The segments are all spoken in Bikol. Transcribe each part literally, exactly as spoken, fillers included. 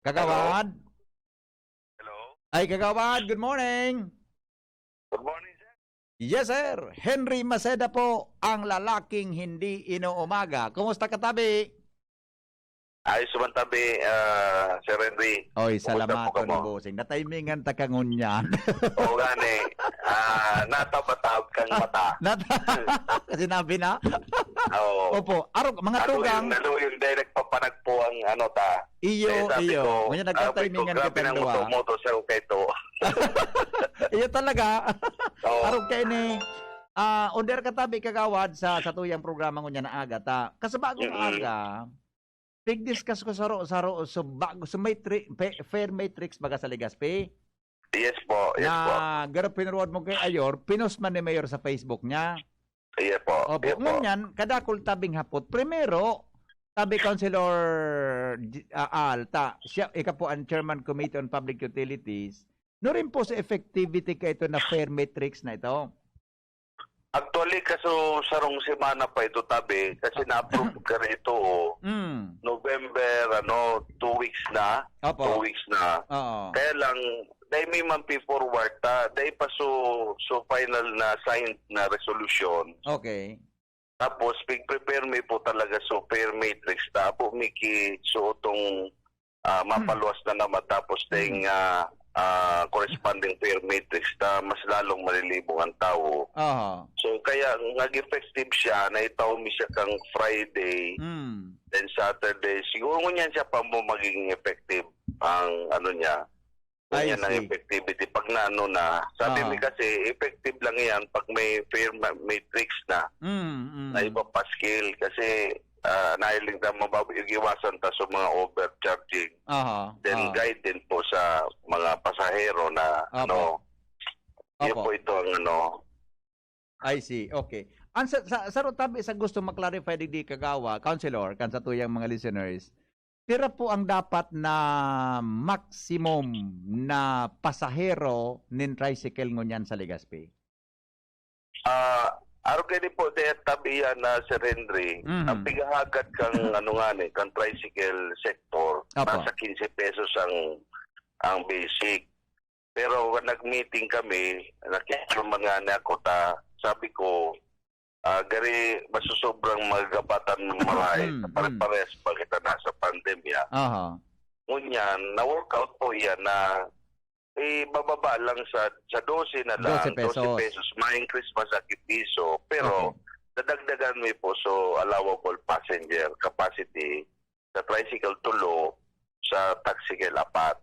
Kagawad? Hello? Ay, Kagawad, good morning. Good morning, sir. Yes, sir. Henry Maceda po, ang lalaking hindi inuumaga. Kumusta ka, tabi? Ayos man, tabi, ah, Sir Henry. Oy, Kumusta salamat po kamo? Ni Bossing. Natimingan ta ka ngunyan. Oo, gani. Ah, natabatab kang mata. Nat-, sinabi na? Oo. Opo. Arog, mga Ano tugang. Yung, ano yung dahil nagpapanagpo ang ano ta? Iyo, Kaya sabi iyo. Ko, Ngunyan sabi ko, nagkatimingan "Grabe kitang nang duwa. Moto-moto sa ukay to." Iyo talaga. Oo. Arog kayo ni, ah, under ka tabi, Kagawad, sa, sa tuyang programa ngunyan na aga ta. Kasabagong Mm-mm. aga, pigdiscuss ko saro-saro, so bago, so may tri-, pe-, fare matrix baga sa Legazpi. Yes po, yes po. Na garo pinurwad mo kay Ayor, pinost man ni Mayor sa Facebook niya. Yes po, Opo, yes po. Ngunyan, kadakul tabing hapot. Primero, tabi Councilor J-, ah, Al, ta, siya, ika po ang Chairman Committee on Public Utilities. No rin po sa effectivity ka ito na fare matrix na ito? Actually, kaso sarong semana pa ito, tabi, kasi na-approve ka rito, oh. Mm. November, ano, two weeks na. Opo. Two weeks na. Oo. Kaya lang, dahil may man forward ta, dahil pa so, so final na signed na resolution. Okay. Tapos, pig-prepare mi po talaga so fare matrix ta. Apo, mi ki, so itong, ah, Hmm. mapaluwas na naman. Tapos, Hmm. dahil nga, ah, corresponding fare matrix ta, mas lalong malilibong ang tao. Aha. So, kaya nag-effective siya, naitaw mi siya kang Friday, Hmm. then Saturday. Siguro ngunyan siya pa mo magiging effective ang ano niya. I Ganyan ang see. Effectivity. Pag naano na, sabi Ah. mi kasi, effective lang yan pag may fare ma-, matrix na, Mm, mm. na ipapaskil. Kasi, ah, nahiling na mababa yung iwasan ta sa mga overcharging. Aha, Then, ah. guide din po sa mga pasahero na, Opo. ano, yun Opo. po ito ang ano. I see. Okay. Ang sa, sa, sa Rotabi, sa gusto ma-clarify digdi, Kagawa, Councilor, kan sa tuyang mga listeners, pira po ang dapat na maximum na pasahero nin tricycle ngunyan sa Legazpi? Ah, arog kayo din po, Sir Tabi, yan na, Sir Henry. Mhm. Ang pigahagad kang, ano nga ni, kang tricycle sector, Apo. Nasa quince pesos ang, ang basic. Pero when nag-meeting kami, nakikinuman nga niya ako, ta, sabi ko, ah, gari, masusobrang magabatan ng maray. Mm, mm. Pare-pares pa kita nasa pandemya. Aha. Ngunyan, na-workout po yan na ibababa lang sa, sa dose na lang, Dose pesos. Dose pesos, ma-increase pa sa piso. Pero, Okay. nadagdagan mo po, so, allowable passenger capacity sa tricycle, tulo, sa tricycle, apat.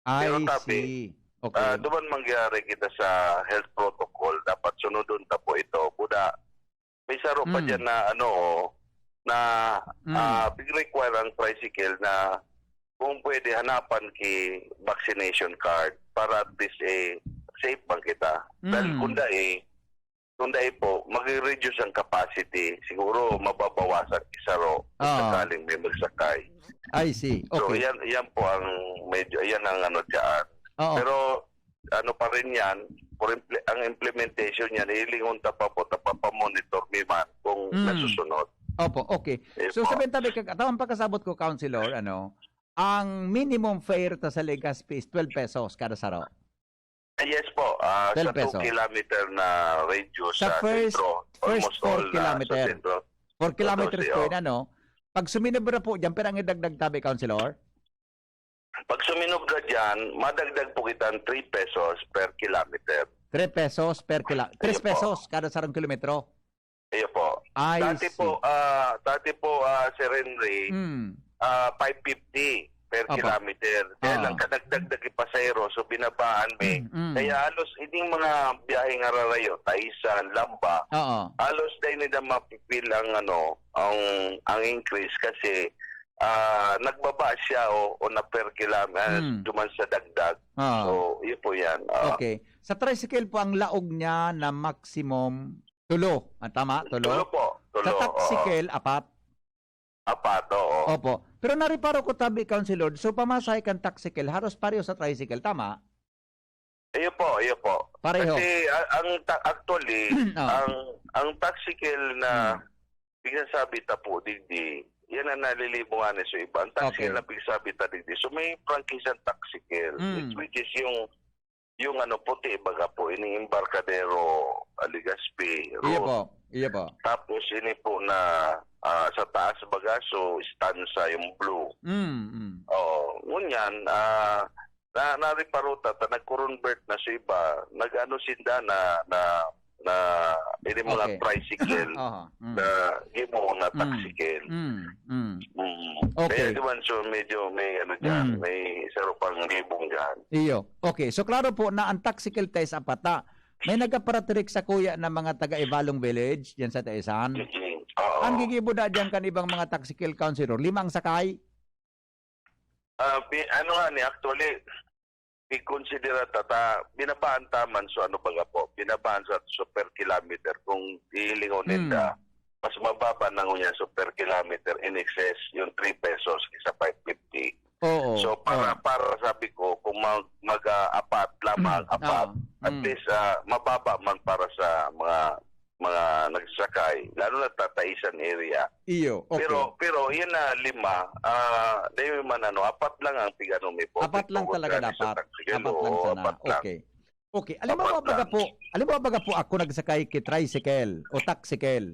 I Pero tabi, see. Okay. ah, duman mangyari kita sa health protocol, dapat sunodon ta po ito. Buda, may saro pa Hmm. dyan na, ano, oh, na, Hmm. ah, big require ang tricycle na kung pwede hanapan ki vaccination card para at least, eh, safe man kita. Dahil Hmm. kung dai, kung dai po, magre-reduce ang capacity. Siguro mababawasan ki saro kung Oo. sakaling may magsakay. I see. So, Okay. yan, yan po ang medyo, yan ang ano dyan. Oo. Pero, ano pa rin yan, for imple-, ang implementation niyan, ilingon ta pa po, ta pa, pa-monitor mi man kung Mm. nasusunod. Opo, okay. Yes So, po. sabihin tabi, kag-, tawang pagkasabot ko, Councilor, ano, ang minimum fare ta sa Legazpi is twelve pesos kada saro. Ah, yes po, ah, sa Twelve pesos. two kilometer na radius Sa sa first, sentro, first almost four all na sa kilometer. sentro. Four kilometers Totoo, po oo. yun, ano? Pag suminubra po dyan, pero ang idagdag tabi, Councilor? Pag suminubra dyan, madagdag po kita ng three pesos per kilometer. Three pesos per kila-, Ayun tres po. pesos kada sarong kilometro? Ayun po. I Dati see. po, ah, dati po, ah, Sir Henry, Mm. ah, five fifty per Apo. kilometer. Kaya Ah. lang, kadagdag na kipasahero, so binabaan mi. Mm, mm. Kaya halos, ining mga biyaheng hararayo, Taisan, Lamba, Oo. halos dahil nila mapipil ang, ano, ang, ang increase kasi, ah, nagbaba siya o, o na per kilometer, Mm. duman sa dagdag. Oo. So, yun po yan. Ah. Okay. Sa tricycle po, ang laog niya na maximum, tulo. Ah, tama? Tulo? Tulo po. Tulo, Sa oo. tricycle, apat? Apat, oo. Opo. Pero nariparo ko tabi, Councilor, so pamasahe kan tricycle, haros pareho sa tricycle, tama? Ayun po, ayun po. Pareho. Kasi, a-, ang ta-, actually, Oo. ang, ang tricycle na Hmm. pinagsasabi ta po, digdi, Yan ang nalilibungan ni so iba. Ang taxi Okay. na pigsabi ta digdi. So may prangkisa ang taxi, Kel. Mm. Which is yung, yung ano, puti, baga po, ini Embarcadero, Legazpi Iyo road. po. Iyo po. Tapos ini po na, ah, sa taas, baga, so stanza yung blue. Mm, mm. Oo. Ngunyan, ah, na, nariparo ta, ta nagko-convert na sa iba, nag-ano sinda na, na, na, ini mga Okay. tricycle Aha, mm. na gimo na Mm. taxi, Kel. Mm, mm. Mm. Okay. Kaya naman, so medyo may ano dyan, Mm. may isa ro pang libong dyan. Iyo. Okay. So, klaro po na ang taxi, Kel, tayo sa apata. May nagaparatrick sa kuya na mga taga Ivalong Village, yan sa Taisan. Mm. Oo. Ang gigibo da dyan kan ibang mga taxi, Kel, councilor, lima ang sakay? Ah, pi-, ano nga ni, actually, i-consider ta, ta, binabaan ta man, so ano baga po, binabaan sa so per kilometer, kung hihilingon Hmm. ninda, mas mababa na ngunyan so per kilometer in excess, yung three pesos, isa five fifty. Oo. So, para, Oo. para sabi ko, kung mag, mag, ah, apat lamang, Hmm. apat, Oo. at Hmm. least, ah, mababa man para sa mga, mga nagsasakay, lalo na Tataisan area. Iyo, okay. Pero, pero yan na lima, ah, di man ano, apat lang ang pig-ano mi po, Apat lang pig-convert talaga namin sa dapat. taxi. Apat lang Oo, sana. apat lang. Okay. Okay. Alam mo Apat ba, baga lang. po, alam mo ba, baga po ako nagsakay ki tricycle o taxicyle?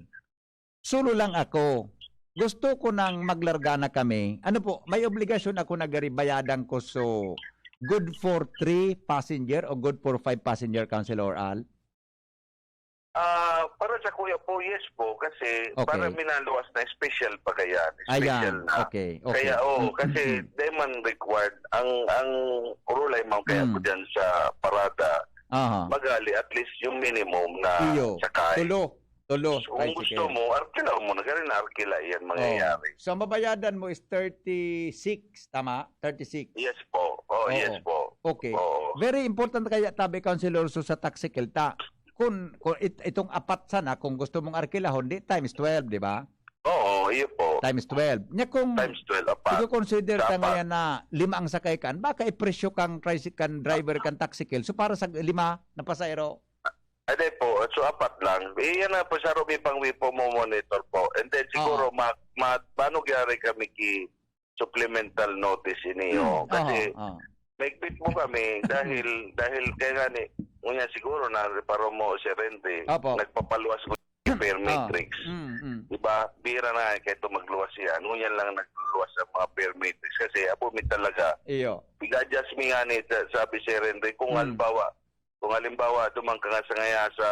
Solo lang ako. Gusto ko nang maglarga na kami. Ano po, may obligasyon ako na gari bayadan ko, so good for three passenger o good for five passenger, Councilor Al? Ah, para sa kuya po, yes po, kasi Okay. para minaluwas na special pa kaya, Ayan, special na. okay, okay. Kaya, oo, Mm, kasi mm, mm. di man required. Ang, ang rule ay man kaya Mm. po dyan sa parada, Aha. magali at least yung minimum na Iyo, sakay. tulo, tulo, So, kung gusto tricycle. mo, arkila mo na, ganun na arkila yan Oh. mangyayari. So, ang babayadan mo is thirty-six, tama? Thirty-six. Yes po. Oh, Oo. yes po. Okay. Oo. Very important kaya tabi, Councilor, so sa taxi, Kel, ta, kun, kun it-, itong apat sana, kung gusto mong arkilahon, di times twelve, di ba? Oo, iyo po. Times twelve. Nya kung Times twelve, apat. i-consider Sa ta apat. ngayon na lima ang sakay kan, baka ipresyo kang tricy-, kan driver kan taxi, Kel. So, para sa lima na pasahero? Hindi po. So, apat lang. Eh, yan na po, sa Rumi pang Wipo mo monitor po. And then, siguro, Oo. ma-, ma-, paano gyari kami ki supplemental notice ini, Mm, oh? Kasi oo, oo. mahigpit mo kami dahil, dahil kaya nga ni, ngunyan siguro na reparo mo si Rendy, Opo. nagpapaluwas ko yung fare Ah, matrix. mm, mm. Diba? Bira na nga kaya ito magluwas yan. Ngunyan lang nagluwas ang mga fare matrix kasi abo mi talaga. Iyo. Pig-adjust mi nga ni, sa-, sabi si Rendy, kung Mm. halimbawa, kung halimbawa, duman ka nga sa ngaya sa,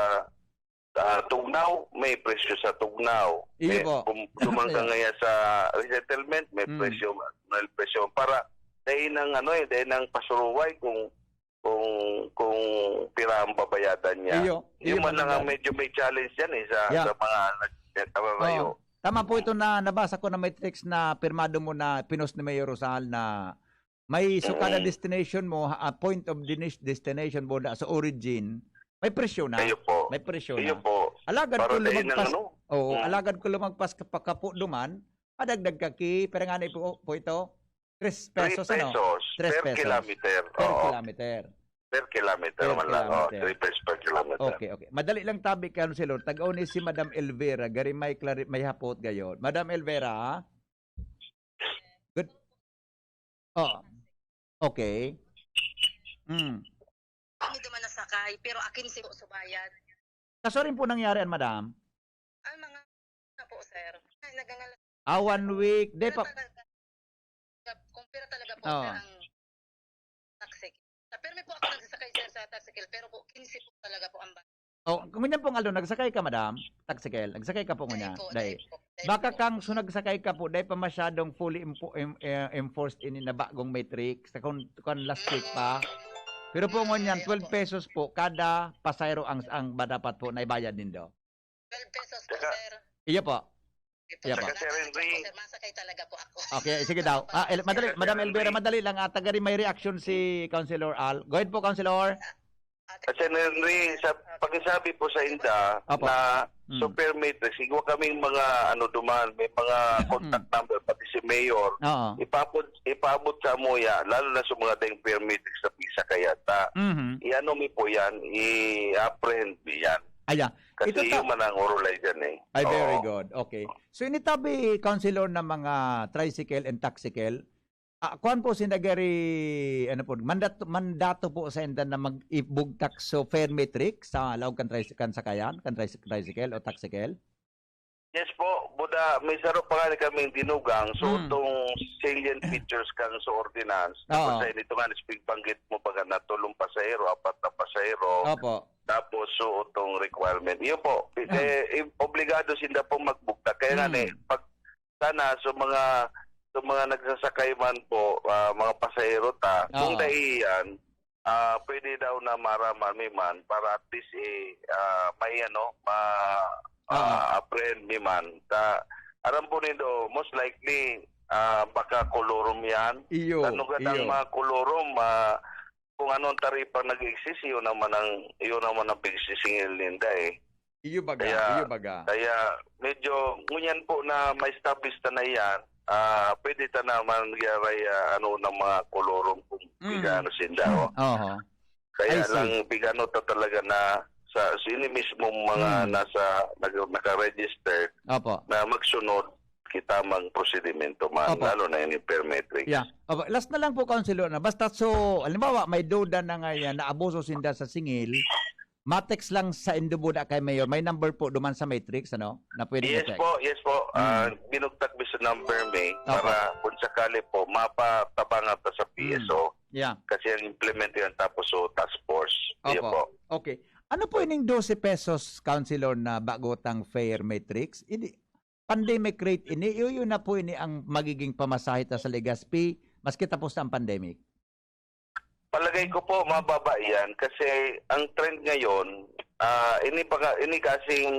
ah, Tugnaw, may presyo sa Tugnaw. Iyo Eh, po. kung duman ka Iyo. ngaya sa resettlement, may Mm. presyo, may presyo. Para, dahil ng ano eh, dahil ng pasuruway kung, kung, kung pira ang babayadan niya. Iyo. Iyo Yun man man lang ang ang medyo may challenge yan eh, sa, Yeah. sa mga nag-, nagrarayo. Oo. Tama po ito na nabasa ko na may text na pirmado mo na pinost ni Mayor Rosal na may, so, kada Mm. destination mo, ha, point of dinis-, destination mo na sa origin, may presyo na. Iyo po. May presyo Iyo na. po. Alagad Para ko dahil ng lumagpas, ano? oo, Mm. alagad ko lumagpas ka pa kapo duman, madagdag ka ki, pero nga na po, po ito, tres Three pesos, ano? pesos Tres per pesos. kilometer. Per Oo. kilometer. Per kilometer Per man lang. Oh, kilometer. three pesos per kilometer. Okay, okay. Madali lang tabi, Councilor. Tag-o ni si Madam Elvira. Gari may klari-, may hapot gayon. Madam Elvira? Good. Oh. Okay. Mm. Kami duman nasakay, pero akin si subayad. Kaso rin po nangyari, an, madam? Ang mga na po, sir. Ay, nagangal- Ah, one week. Di Pero pa talaga, kung pera talaga po, Oo. sir, ang taxi. Sa permi po ako nagsasakay, sir, sa tricycle, pero po, quince po talaga po ang ba- Oh, kung ganyan pong aldo, nagsakay ka, madam? Tricycle, nagsakay ka po Dai ngunyan? po, Dai. dai po, dai Baka po. kang, so nagsakay ka po, dai pa masyadong fully impo-, em-, eh, enforced ini na bagong matrix, sa kung, kung last week pa. Mm. Pero po ngunyan, Ay, twelve opo. pesos po kada pasahero ang, ang ba dapat po na ibayad nindo? Twelve pesos po, Saka sir. Iyo po. Ito Iyo po. po. Saka, Sir Henry. Sir, masakay talaga po ako. Okay, sige daw. Ah, El-, madali, Sir Madam Elvira, Henry. madali lang. Ah, taga rin may reaction si Councilor Al. Go ahead po, Councilor. At Sir Henry, sa pakisabi po sa inda Opo. na Mm. so permit, siguro kaming mga ano duman, may mga Mm-mm. contact number, pati si Mayor. Oo. Ipapod-, ipaabot sa amuya, lalo na sa mga dayong permit sa pisa kaya ta. Mhm. I-ano mi po yan, i-apprehend mi yan. Aya, kasi ito ta- iyo man ang urulay dyan eh. Ay, very Oo. good. Okay. So, ini tabi, Councilor, na mga tricycle and taxicl, ah, kuwan po, sinda gari, ano po, mandat-, mandato po sa inda na mag-ibugtak so fare matrix sa laog kan tricy-, kan sakayan, kan tricy-, tricycle o taxicl? Yes po, buda, may saro pa nga ni kaming dinugang, so Hmm. itong salient features kan sa ordinance, Oo. tapos sa inito nga, nagbanggit mo baga na tulong pasahero, apat na pasahero, Opo. tapos so itong requirement. Yun po, Hmm. eh, i-, obligado sinda pong magbugtak. Kaya nga Hmm. ni, pag sana, so mga, so mga nagsasakay man po, ah, mga pasahero ta, kung Oo. dai yan, ah, pwede daw na maraman mi man para at least, eh, ah, may ano, ma-, Oo. ah, apprehend mi man. Ta, aram po nindo, most likely, ah, baka kolorum yan. Iyo, Ano ka ng iyo. mga kolorum, ah, kung anong taripa nag-exist, yun naman ang, yun naman ang pagsisingil ninda eh. Iyo baga, Kaya, iyo baga. kaya medyo, ngunyan po na ma-establish ta na yan, ah, pwede ta naman giyaray, ah, ano, ng mga kolorum kung Mm. pigano sinda, oh. Oho. Kaya I see. lang, pigano ta talaga na sa, sa ini mismong mga Mm. nasa, nag-, naka-registered Opo. na magsunod, kita mang prosedimento man, Opo. lalo na yung permetrics. Yeah. Opo, last na lang po, Councilor, na basta so, halimbawa, may duda na nga yan, naabuso sinda sa singil, matext lang sa indo buda kay Mayor. May number po duman sa matrix, ano? Na pwede Yes i-text. po, yes po. Ah, Mm. binugtak mi sa number mi Opo. para kung sakali po, mapatabangan ta sa Mm. P S O. Yeah. Kasi ang implement yan tapos so task force. Iyo Opo. po. Okay. Ano po ining dose pesos, Councilor, na bagotang fare matrix? Ini, pandemic rate ini, iyo, iyo na po ini ang magiging pamasahe ta sa Legazpi, maski tapos na ang pandemic? Palagay ko po, mababa yan kasi ang trend ngayon, ah, ini baga, ini kasing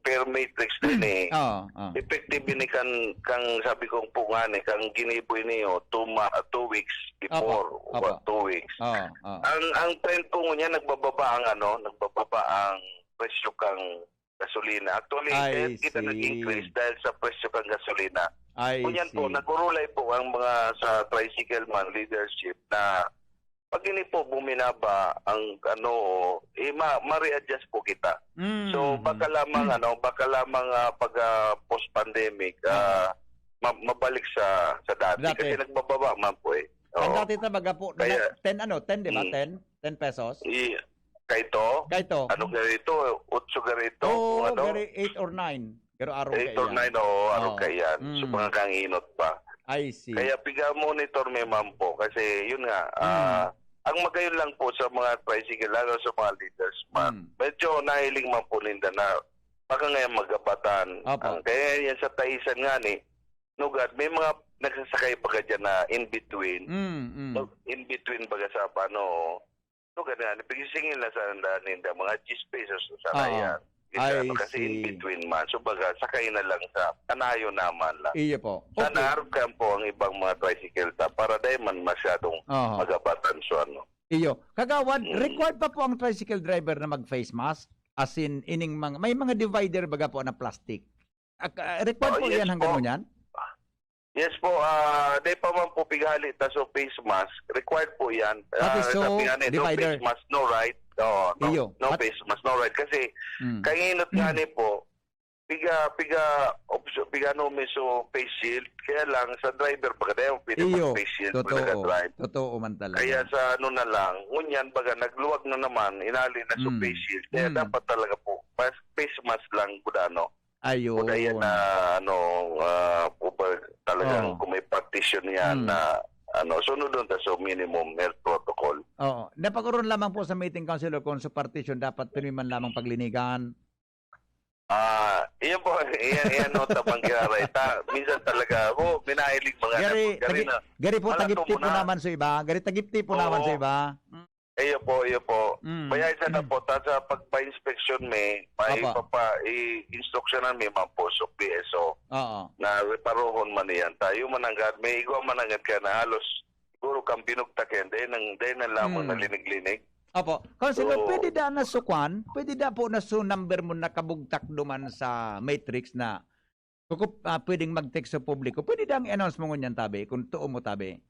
fare matrix din eh. Oo, oo. Effective ini kan, kang sabi kong po nga ni, kang ginibo ini, oh, two ma-, two weeks before, Opo, opo. what, two weeks. Oo, oo. Ang, ang trend po ngunyan, nagbababa ang ano, nagbababa ang presyo kang gasolina. Actually, I kaya kita see. nag-increase dahil sa presyo kang gasolina. I Ngunyan po, see. nagurulay po ang mga sa tricycle man, leadership, na pag ini po buminaba ang ano, eh, ma-, ma-readjust po kita. Mm, So, mm. baka lamang, Mm. ano, baka lamang, ah, pag, ah, post-pandemic, Oo. ah, ma-, mabalik sa, sa dati. Dati. Kasi nagbababa man po eh. Ang Oo. dati talaga po, Kaya na-, ten ano, ten, di ba? Mm. Ten? Ten pesos? I-, kaito? Kaito. Ano gari ito? Otso gari ito? Oo, Kung ano? gari eight or nine. Pero araw Eight or kaiyan. nine, oo, araw Oo. kaiyan. So, Mm. mga kang inot pa. I see. Kaya piga-monitor mi man po. Kasi, yun nga, ah, Mm. ang magayon lang po sa mga tricycle, lalo sa mga leaders man, Mm. medyo nahiling man po ninda na baka ngayon magabatan. Opo. Ang, kaya yan sa Taisan nga ni, Nugad, may mga nagsasakay baga dyan na in between. Mm, mm. So, in between baga sa paano, nugad nga, nagsisingil na sa ninda, mga diyes pesos sa Oo. kaya. Isa, I ano, kasi in see. between man. So, baga, sakay na lang sa kanayon naman lang. Iyo po. Sana Okay. harap ka po ang ibang mga tricycle ta para dahil man masyadong Oho. magabatan so ano. Iyo. Kagawad, Mm. required pa po ang tricycle driver na mag-face mask? As in, ining mga, may mga divider baga po na plastic. Ak-, ah, required Oh, po yes yan hanggang po. ngunyan? Yes po, ah, di pa man po pighali ta so face mask. Required po yan. Pati Ah, so sabi nga ni, no divider. face mask, no ride. Oo, no, Iyo. no Pat- face mask, no ride. Kasi, Mm. kainot nga Mm. ni po, piga, piga, obs-, piga no, may so face shield. Kaya lang, sa driver, pagka tayo, pwede Iyo. mag-face shield, pag Totoo. nag-drive. Totoo man talaga. Kaya sa ano na lang, ngunyan, baga, nagluwag na naman, inali na so Mm. face shield. Kaya Mm. dapat talaga po, mas face mask lang, gud ano. Ayun. Kung ayan na, ano, ah, kung pa-, talagang Oo. kung may partition yan Mm. na, ano, sunod doon ta sa minimum health protocol. Oo. Napag-oron lamang po sa meeting, Councilor, kung sa partition dapat pirmi man lamang paglinigan. Ah, iyan po, iyan, iyan, no, tabang giraray. Ta-, minsan talaga, oh, minahiling mga Gari, anak ko. Gari tagi-, na, gari po, alam ko tagipti po muna. naman sa iba. Gari, tagipti po naman sa Oo. iba. Mm. Iyo po, iyo po. Mm, Kaya isa na mm. po, ta sa pagpa-inspection mi, may Opo. papa-, i-instructionan mi man po sa P S O Oo. na reparohon man iyan. Tayo man ang gad-, may igwa man ang gad kaya na halos siguro kang binugtak yan, dahil nang, dahil na lamang Mm. nalinig-linig. Opo. Councilor, So, pwede da na sukwan? Pwede da po na so number mo nakabugtak duman sa matrix na kukup-, ah, pwedeng mag-text sa publiko? Pwede da ang i-announce mo ngunyan, tabi, kung tuo mo, tabi?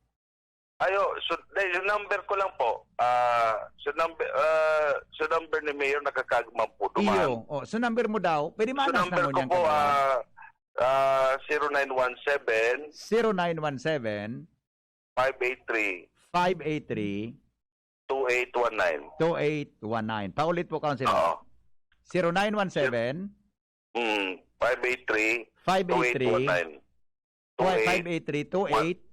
Ayo, so, dai, yung number ko lang po. Ah, so number, ah, so number ni Mayor nakakagman po duman. Iyo. Oh, so number mo daw. Pwede So manas number na mo ko niyang po, kagawa. ah, ah, zero nine one seven, zero nine one seven, five eight three, five eight three, two eight one nine. two eight one nine. Paulit po, Councilor. Oo. zero nine one seven, Mm, five eight three, five eight three, two eight one nine. five eight three, two eight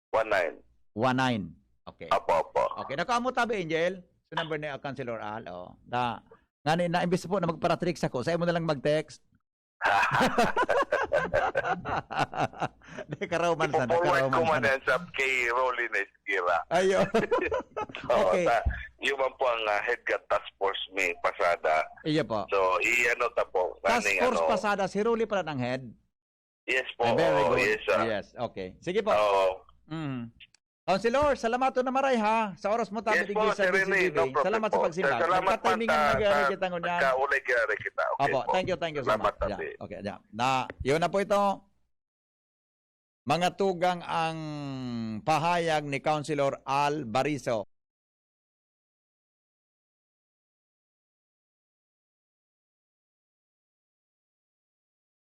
One nine. one nine. Okay. Apo, apo. Okay, nakuha mo tabi, Angel. Sa number ni Councilor Al, oh. Na, ngani na, imbis po na magparatrix ako, sa imo na lang mag-text. Di, karaw man sana, Ipo-forward karaw ko man man sana. Yan sa kay Rolly Esquira. Ayo. Oo, Okay. Sa, yung man po ang ah, head ka task force may pasada. Iyo po. So, i-ano ta po. Task kaning Force ano. Pasada, si Rolly pala ng head. Yes po. Ah, very Oo, good. Yes, ah. Yes, okay. Sige po. Oo. Mm. Councilor, salamat na maray ha. Sa oras mo tabi Yes po, Sir Rene, no problem Salamat sa po. pagsimbag. Salamat man Nagka-timing ta- ang nag-aari ta- kita ngunyan. Nagkaulay-ari kita. Okay Opo, po. Thank you, thank you so Salamat, much. Yeah. Ate. Okay, yeah. Na, yun na po ito. Mga tugang ang pahayag ni Councilor Al Bariso.